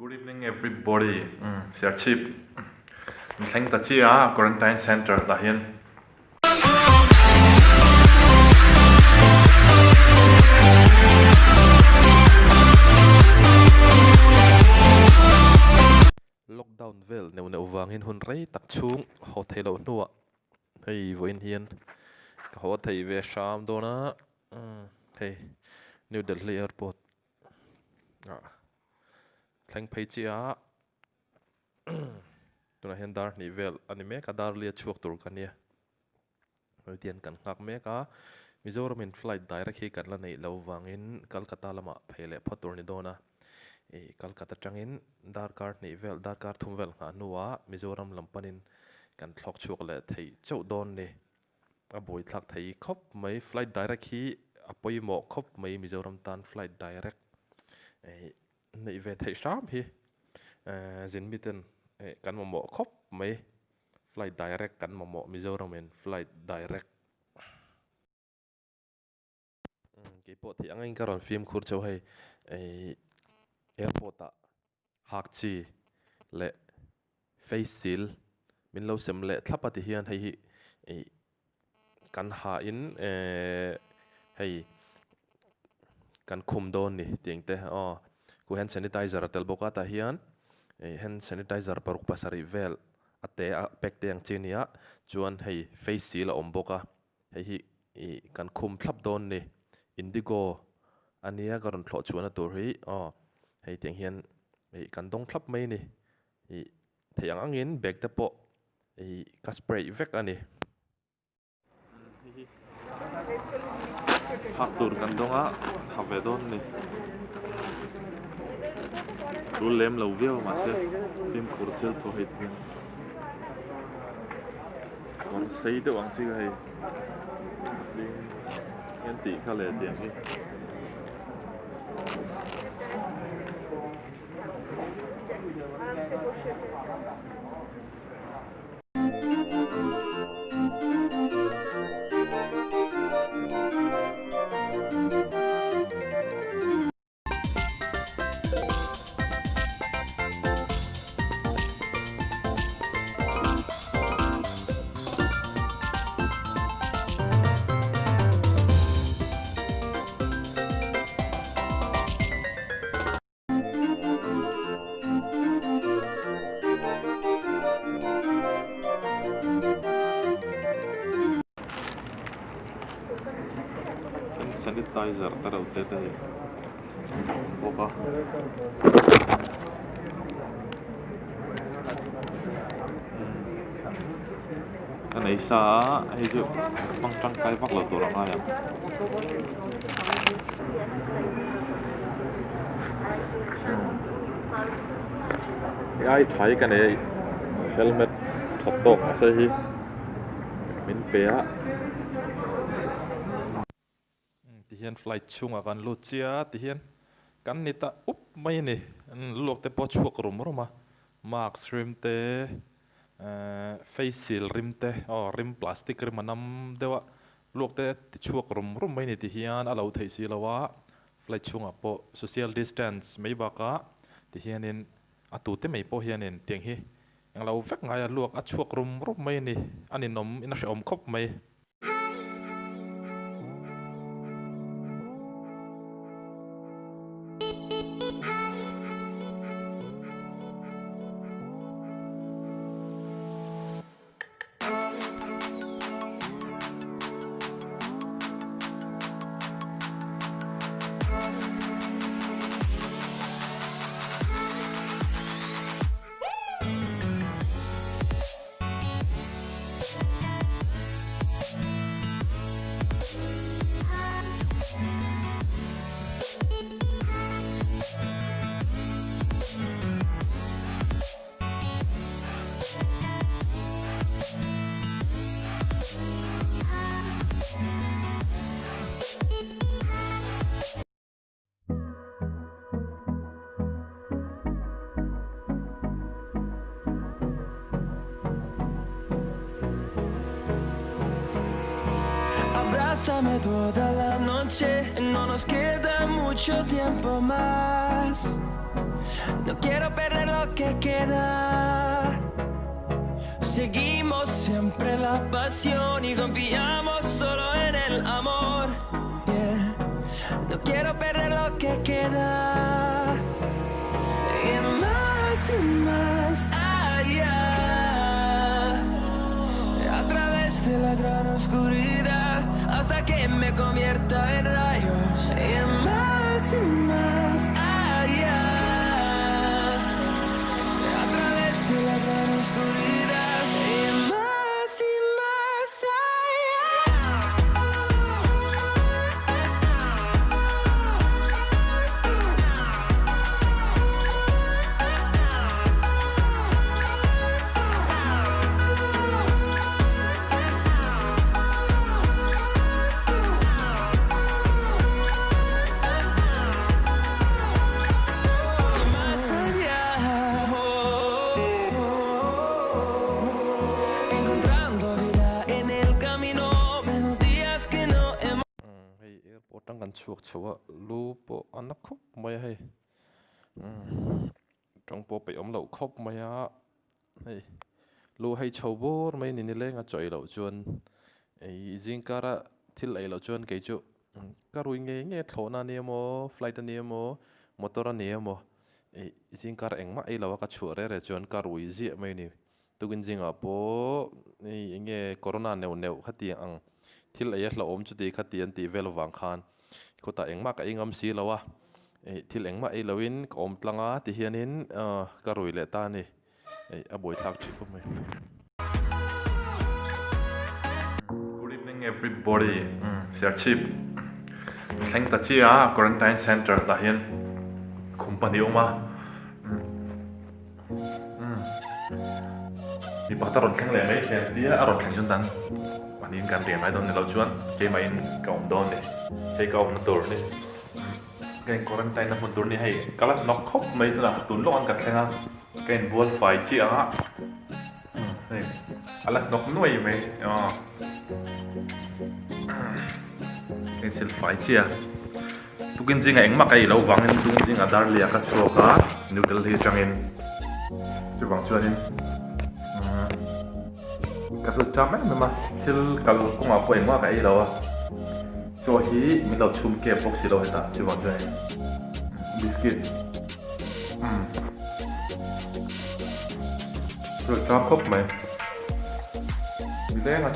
Good evening everybody Serchhip min thleng ta chiah a quarantine center tah hian. Lockdown vel neuh neuh vangin hun rei tak chhung haw theih loh hnuah hei vawiin hian ka haw thei ve hram dawn a hei New Delhi airport ah thleng phei chiah a tunah hian dar hnih vel a ni mek a dar lia chhuak tur ka nia hei tian kan nghak mek a Mizoram in flight direct hi kan la neih loh vangin Kolkata lamah phei leh phawt tur a ni dawn a ih Kolkata atangin darkar hnih vel darkar thum vel nghah hnuah Mizoram lam panin kan thlawk chhuak leh theih chauh dawn a ni. A buaithlak thei khawp mai, flight direct hi a pawimawh khawp mai Mizoram tan flight direct eh neih ve theih hram hi eh zin miten eh kan mamawh khawp mai, flight direct kan mamawh Mizoram in flight direct. Keipawh theih angin ka rawn fimkhur chauh hei eh airport ah hak chi leh face seal min lo sem leh thlap a ti hian hei hi ih kan ha in ehh hei kan khum dawn ni tih ang te aw khu hand sanitizer a tel bawk a tah hian ih hand sanitizer paruk pasarih vel a te a pack te ang chi a ni a chuan hei face seal a awm bawk a hei hi ih kan khum thlap dawn ni indigo a nia ka rawn thlawh chhuahna tur hi aw hei tiang hian ih kan dawng thlap mai a ni ih theih ang angin bag te pawh ih ka spray vek a ni. Hak tur kan dawng a ha ve dawn a ni tul lem lo viau a mahse fimkhur thil thu hei hian kawr sei deuh ang chi kha hei hian tih kha leh tiang hi. Hand sanitizer te reuh te te hi a awm bawk a. Ka nei sa a hei chu hmang tangkai vak lo tur a ngai ang. Hei ai tha hi ka nei a helmet tha tawk mahse hi min pe a. Tihian flight chhungah kan lut chiah a tihian kan ni ta up mai a ni luak te pawh a chhuak rum rum a mask rim te ehh face seal rim te aw rim plastic rim a nam deuh a luak te ti chhuak rum rum mai a ni tihian a lo theih si lo a flight chhungah pawh social distance mai bakah tihianin a tute mai pawh hianin tiang hi englo vek ngai a luak a chhuak rum rum mai a ni a ninawm in a hrehawm khawp mai. No quiero perder lo que queda. Seguimos siempre la pasión y confiamos solo en el amor. Yeah. No quiero perder lo que queda. Y más y más allá. A través de la gran oscuridad hasta que me convierta en rayos. Y más y más allá. A través de la gran oscuridad. Y más y más allá. Y más allá. Encontrando vida en el camino, melodías que no hemos. Hei airport atang kan chhuak chho a, lu pawh a na khawp mai a hei. Tawng pawh peih awm loh khawp mai a, hei lu hei chho bur mai ni nileng a chawi loh chuan ei zingkara thil ei loh chuan kei chu ka rui ngei ngei thlawhna a ni emaw flight a ni emaw motor a ni emaw ei zingkar engmah ei lo a ka chhuah reh reh chuan ka rui ziah mai a ni. Tukin zingah pawh hei eng nge corona neuh neuh khatiang ang thil ei a hlauhawm chuti khati an tih vel avang khan khawtah engmah ka ei ngam si lo a, ih thil engmah ei loin ka awm tlang a ti hianin ka rui leh ta a ni, ih a buaithlak thin khawp mai. Good evening everybody, Serchhip thleng ta chiah a quarantine center tah hian khum pahnih a awm a. Mi pakhat a rawn thleng leh mai thei ang tia a rawn thleng chuan dan pahnihin kan riah mai dawn ni lo chuan keimahin ka awm dawn ni hei ka awmna tur ni ka in quarantine na hmun tur ni hei ka la hnawk khawp mai tunah tun lawk an ka thleng a ka inbual fai chiah ang a hei a la hnawk nuai mai aw ka insil fai chiah. Tukin zingah engmah ka ei loh vangin tukin zingah Darley ah ka chhuak a, New Delhi atangin chuvang chuanin ka hlut cham em em a, thil kal kawngah pawh engmah ka ei lo a, chaw hi min lo chhum kep bawk si lo hetah chuvang chuanin biscuit umm hlut cham khawp mai. Nileng a.